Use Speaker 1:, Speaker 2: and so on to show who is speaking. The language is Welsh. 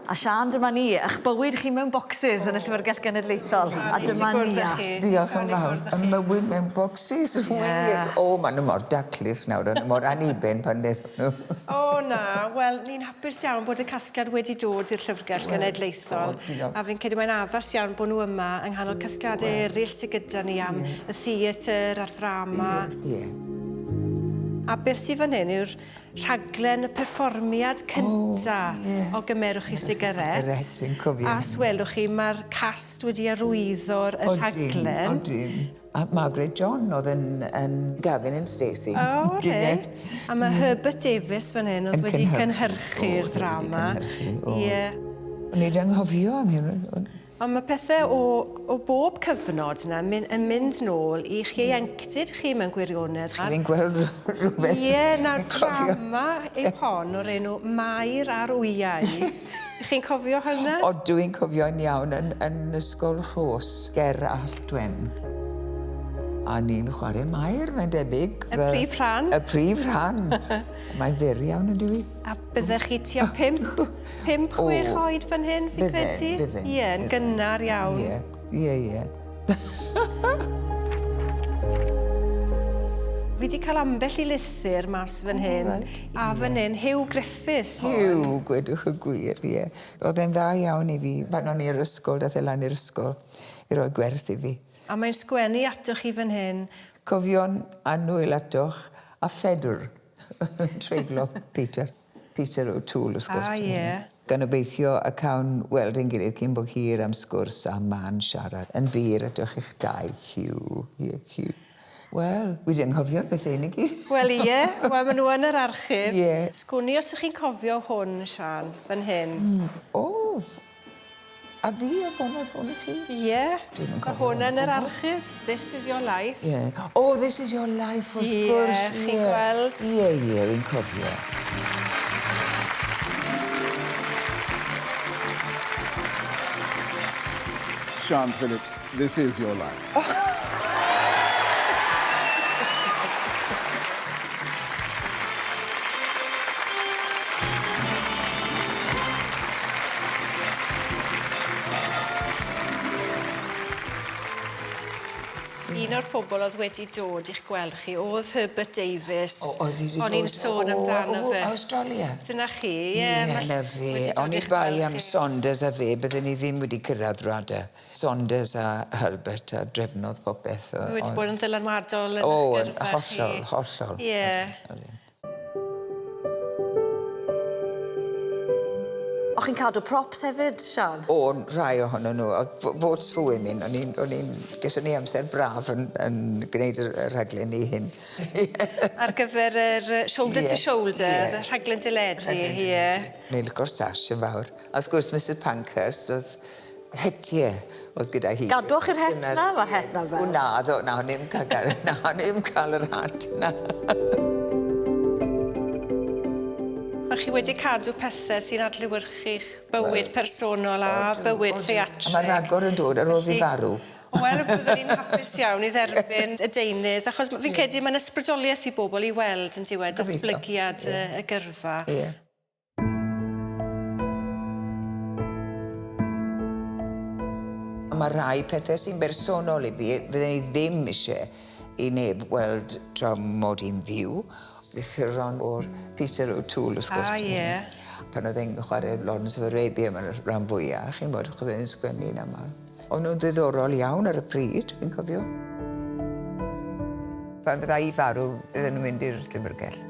Speaker 1: A Siân, dyma ni, 'ych bywyd chi mewn bocsys yn y Llyfrgell Genedlaethol. A dyma ni.
Speaker 2: Diolch yn fawr. Y mywyd mewn bocsys, wir. O, maen nhw mor daclus nawr, o'n nhw mor anniben pan ddaethon nhw.
Speaker 3: O na, wel, ni'n hapus iawn bod y casgliad wedi dod i'r Llyfrgell Genedlaethol. A fi'n credu mae'n addas iawn bod nhw yma yng nghanol casgliadau eraill sydd gyda ni am y theatr a'r ddrama.
Speaker 2: Ie.
Speaker 3: A beth sydd fan hyn yw'r Rhaglen y perfformiad cynta o Gymerwch Chi Sigaret.
Speaker 2: Sigaret, fi'n cofio.
Speaker 3: A os welwch chi, mae'r cast wedi arwyddo'r y rhaglen.
Speaker 2: Odyn, odyn. A Margaret John oedd yn, yn Gavin and Stacey.
Speaker 3: O, reit. A mae Herbert Davies fan hyn oedd wedi cynhyrchu'r ddrama.
Speaker 2: Ie. O'n i 'di anghofio am hyn.
Speaker 3: Ond mae pethe o o bob cyfnod 'na myn- yn mynd nôl i'ch ieuenctid chi mewn gwirionedd.
Speaker 2: A... Fi'n gweld rhywbeth.
Speaker 3: Ie, nawr drama yw hon o'r enw Mair a'r Wyau. Chi'n cofio hwnna?
Speaker 2: Odw i'n cofio'n iawn yn yn Ysgol Rhos ger Alltwen. A ni'n chwarae Mair mae'n debyg.
Speaker 3: Y prif rhan?
Speaker 2: Y prif rhan. Mae'n fyr iawn yndyw 'i?
Speaker 3: A byddech chi tua 5, 5, 6 oed fan hyn, fi'n credu?
Speaker 2: Bydden,
Speaker 3: Ie, yn gynnar iawn.
Speaker 2: Ie, ie, ie.
Speaker 3: Fi 'di cael ambell i lythyr mas fan hyn.
Speaker 2: Reit.
Speaker 3: A fan hyn, Huw Griffith.
Speaker 2: Huw, gwedwch y gwir, ie. Oedd e'n dda iawn i fi. Pan o'n i yr ysgol, dath e lan i'r ysgol i roi gwers i fi.
Speaker 3: A mae'n sgwennu atoch chi fan hyn.
Speaker 2: Cofion annwyl atoch a phedwr. Treiglo Peter. Peter O'Toole, wrth gwrs.
Speaker 3: Ah, ie.
Speaker 2: Gan obeithio y cawn weld ein gilydd cyn bo hir am sgwrs a man siarad. Yn bur atoch chi'ch dau, Huw. Ie, Huw. Wel, wi 'di anghofio'r pethe hyn i gyd.
Speaker 3: Wel, ie. Wel, ma' nhw yn yr archif.
Speaker 2: Ie.
Speaker 3: Sgwn i os 'ych chi'n cofio hwn, Siân, fan hyn.
Speaker 2: O! A fi a fonodd hwn i chi?
Speaker 3: Ie.
Speaker 2: Dwi'm yn
Speaker 3: Ma'
Speaker 2: cofio
Speaker 3: hwn yn yr archif. This is your life.
Speaker 2: Ie. Oh, this is your life, wrth gwrs.
Speaker 3: Ie, chi'n gweld?
Speaker 2: Ie, ie, fi'n cofio.
Speaker 4: Sian Phillips, this is your life.
Speaker 3: Un o'r pobl oedd wedi dod i'ch gweld chi oedd Herbert Davies.
Speaker 2: O, oedd hi 'di dod?
Speaker 3: O'n i'n sôn amdano fe.
Speaker 2: O, Awstralia.
Speaker 3: Dyna chi, ie.
Speaker 2: Ie, 'na fe. Oni bai am Saunders a fe, bydden ni ddim wedi cyrraedd RADA. Saunders a Herbert a drefnodd popeth.
Speaker 3: Mae wedi bod yn ddylanwadol yn eich gyrfa
Speaker 2: chi. O, hollol, hollol.
Speaker 3: Ie.
Speaker 1: O'ch chi'n cadw props hefyd, Siân?
Speaker 2: O'n, rhai ohonyn nhw. O'dd Votes for Women, o'n i'n, o'n i'n, geson ni amser braf yn, yn gwneud y y rhaglen ni hyn.
Speaker 3: Ar gyfer yr Shoulder to Shoulder,
Speaker 2: Ie.
Speaker 3: y rhaglen deledu, ie.
Speaker 2: O'n i'n licio'r sash yn fawr. A wrth gwrs Mrs Pankhurst o'dd hetie o'dd gyda hi.
Speaker 1: Gadwoch chi'r het 'na? Ma'r het 'na'n fel.
Speaker 2: O naddo, na o'n i'm ca'l gar- na o'n i'm ca'l yr hat 'na.
Speaker 3: Ma' chi wedi cadw pethe sy'n adlewyrchu'ch bywyd personol a bywyd theatrig.
Speaker 2: A ma' ragor yn dod ar ôl fi farw.
Speaker 3: Wel byddwn i'n hapus iawn i dderbyn y deunydd achos m- fi'n credu ma'n ysbrydolieth i bobl i weld yndyw e datblygiad y y gyrfa.
Speaker 2: Ie. Mae rhai pethau sy'n bersonol i fi, fydden i ddim eisiau i neb weld tra mod i'n fyw. Lythyron o'r Peter O'Toole, wrth gwrs.
Speaker 3: Ah, ie.
Speaker 2: Pan oedd e'n chwarae Lawrence of Arabia mewn rhan fwyaf, chi'n gwybod, achos oedd e'n sgwennu'n aml. O'n nhw'n ddiddorol iawn ar y pryd, fi'n cofio. Pan fydda i farw, fydden nhw'n mynd i'r llyfrgell.